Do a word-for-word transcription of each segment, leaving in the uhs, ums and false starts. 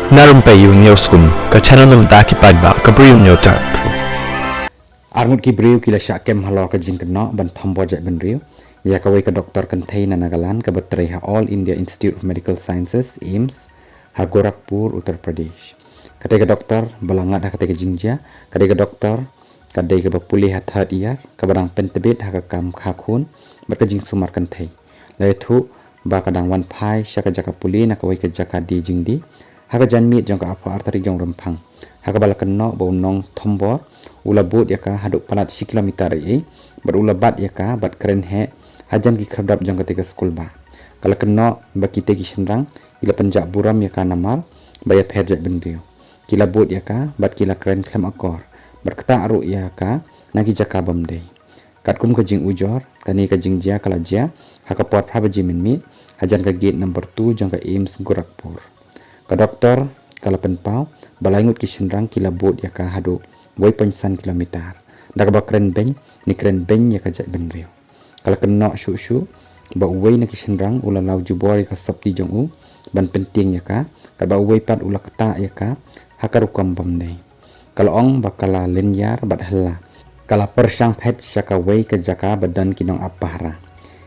Na Rympei U Hynñiewskum, ka channel na ka bynta ki paidbah ka Bri U Hynñiewtrep. Arngut ki briew ki la shah kem halor ka jingkynnoh ban thombor jaitbynriew ïa kawei ka doktor kynthei na Nagaland kaba trei ha All India Institute of Medical Sciences, AIIMS, ha Gorakhpur, Uttar Pradesh. Katei ka doktor ba la ngat ha katei ka jingjia, katei ka doktor ka dei kaba pule ha third year, kaba dang pyntbit ha ka kam kha khun bad ka jingsumar kynthei. La ïathuh ba ka dang wan phai sha ka jaka pule na kawei ka jaka die jingdie ha ka janmiet jong ka arphew ar tarik jong Rymphang, ha kaba la kynnoh ba u nongthombor u la bud ïa ka haduh palat shi kilometer ei ei bad u la bat ïa ka bad kren heh hajan ki khyrdop jong katei ka skulbah. Ka la kynnoh ba kitei ki shynrang ki la pynjah burom ïa ka namar ba ïapher jaitbynriew. Ki la bud ïa ka bad ki la kren khlem akor bad ktah ruh ïa ka na ki jaka bym dei. Katkum ka jingujor, kane ka jingjia ka la jia ha ka por phra baje mynmiet hajan ka gate number two jong ka AIIMS Gorakhpur. Ka doktor ka la pynpaw ba lai ngut ki shynrang ki la bud ïa ka haduh wei point san kilometer da kaba kren beiñ ne kren beiñ ïa ka jaitbynriew. Ka la kynnoh shuh shuh ba uwei na ki shynrang u la law jubor ïa ka sopti jong u ban pyntieng ïa ka, katba uwei pat u la ktah ïa ka ha ka rukom bym dei. Ka la ong ba ka la lyniar bad hylla, ka la pyrshang phet sha kawei ka jaka ba don ki nongap pahara.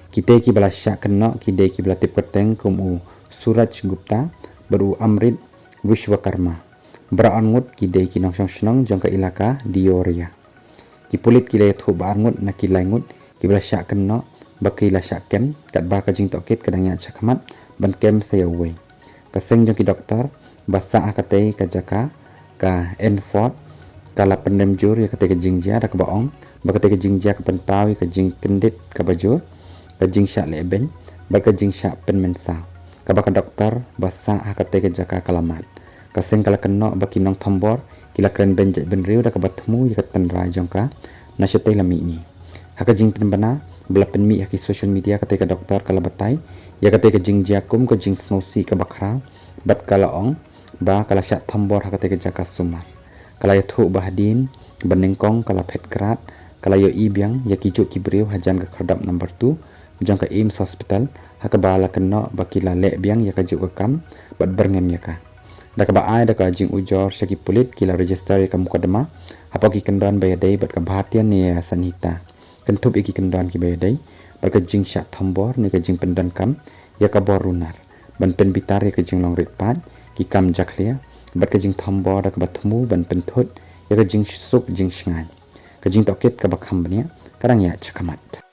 Kitei kiba la shah kynnoh ki dei kiba la tip kyrteng kum u Suraj Gupta bad u Amrit Vishwakarma. Baroh arngut ki dei ki nongshong shnong jong ka ilaka Deoria. Ki pulit ki la ïathuh ba arngut na ki lai ngut kiba la shah kynnoh ba ki la shah kem, katba ka jingtohkit ka dang ïaid shakhmat ban kem sa ïa uwei. Ka seng jong ki doktor ba sah ha katei ka jaka, ka Enford, ka la pynrem jur ïa katei ka jingjia da kaba ong ba katei ka jingjia ka pynpaw ïa ka jingkyndit kaba jur, ka jingshah leh beiñ bad ka jingshah pynmynsaw, kaba ka doktor ba sah ha katei ka jaka ka la mad. Ka seng ka la kynnoh ba ki nongthombor ki la kren beiñ jaitbynriew da kaba thmu ïa ka tynrai jong ka na shatei la mihngi. Ha ka jingpynbna ba la pynmih ha ki social media, katei ka doktor ka la batai ïa katei ka jingjia kum ka jingsngewsih kaba khraw bad ka la ong ba ka la shah thombor ha katei ka jaka sumar. Ka la ïathuh ba hadien ba nyngkong ka la phet krad, ka la ïohi biang ïa kijuh ki briew hajan ka khyrdop number two jong ka AIIMS Hospital, ha kaba la kynnoh ba ki la leh biang ïa kajuh ka kam bad byrngem ïa ka. Da kaba ai da ka jingujor sha ki pulit, ki la register ïa ka mukotduma hapoh ki kyndon ba ïadei bad ka Bharatiya Nyaya Sanhita, kynthup ïa ki kyndon kiba ïadei bad ka jingshah thombor ne ka jingpyndonkam ïa ka bor runar ban pynbitar ïa ka jinglong rit paid, ki kam jakhlia bad ka jingthombor da kaba thmu ban pynthut ïa ka jingsuk jingshngaiñ. Ka jingtohkit kaba kham bniah ka dang ïaid shakhmat.